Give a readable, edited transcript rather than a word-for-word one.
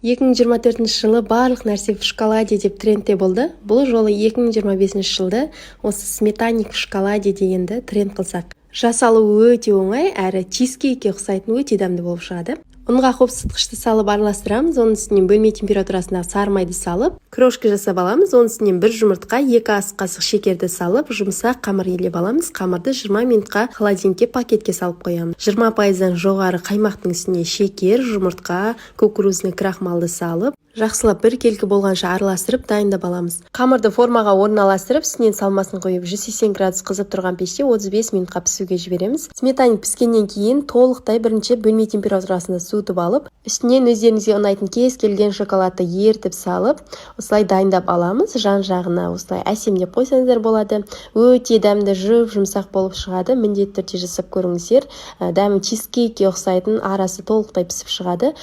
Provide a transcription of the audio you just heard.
2024 жылы барлық нәрсе в шоколаде деп трендте болды. Бұл жолы 2025 жылды осы сметанник в шоколаде дегенді тренд қылсақ. Жасалуы өте оңай әрі чизкейкке ұқсайтын, өте дәмді болып шығады. Ұнға қопсытқышты салып араластырамыз. Оның үстінен бөлме температурасындағы сары майды салып, крошка жасап аламыз. Оның үстінен бір жұмыртқа, 2 ас қасық шекерді салып, жұмсақ қамыр илеп аламыз. Қамырды 20 минутқа холодильникке пакетке салып қоямыз. 20%-дан жоғары қаймақтың үстіне шекер, жұмыртқа, кукурузный крахмалды салып, жақсылап біркелкі болғанша араластырып, дайындап аламыз. Қамырды формаға орналастырып, үстінен салмасын құйып, 180 градус қызып тұрған пеште 35 минутқа пісуге жібереміз. Сметанник піскеннен кейін толықтай бірінші бөлме температурасында суытып алып, үстінен өздеріңізге ұнайтын кез келген шоколадты ерітіп салып, осылай дайындап аламыз. Жан жағына осылай әсемдеп қойсаңыздар болады. Өте дәмді, жұп жұмсақ болып шығады. Міндетті түрде жасап көріңіздер. Дәмі чизкейкке ұқсайтын, арасы толықтай пісіп шығады.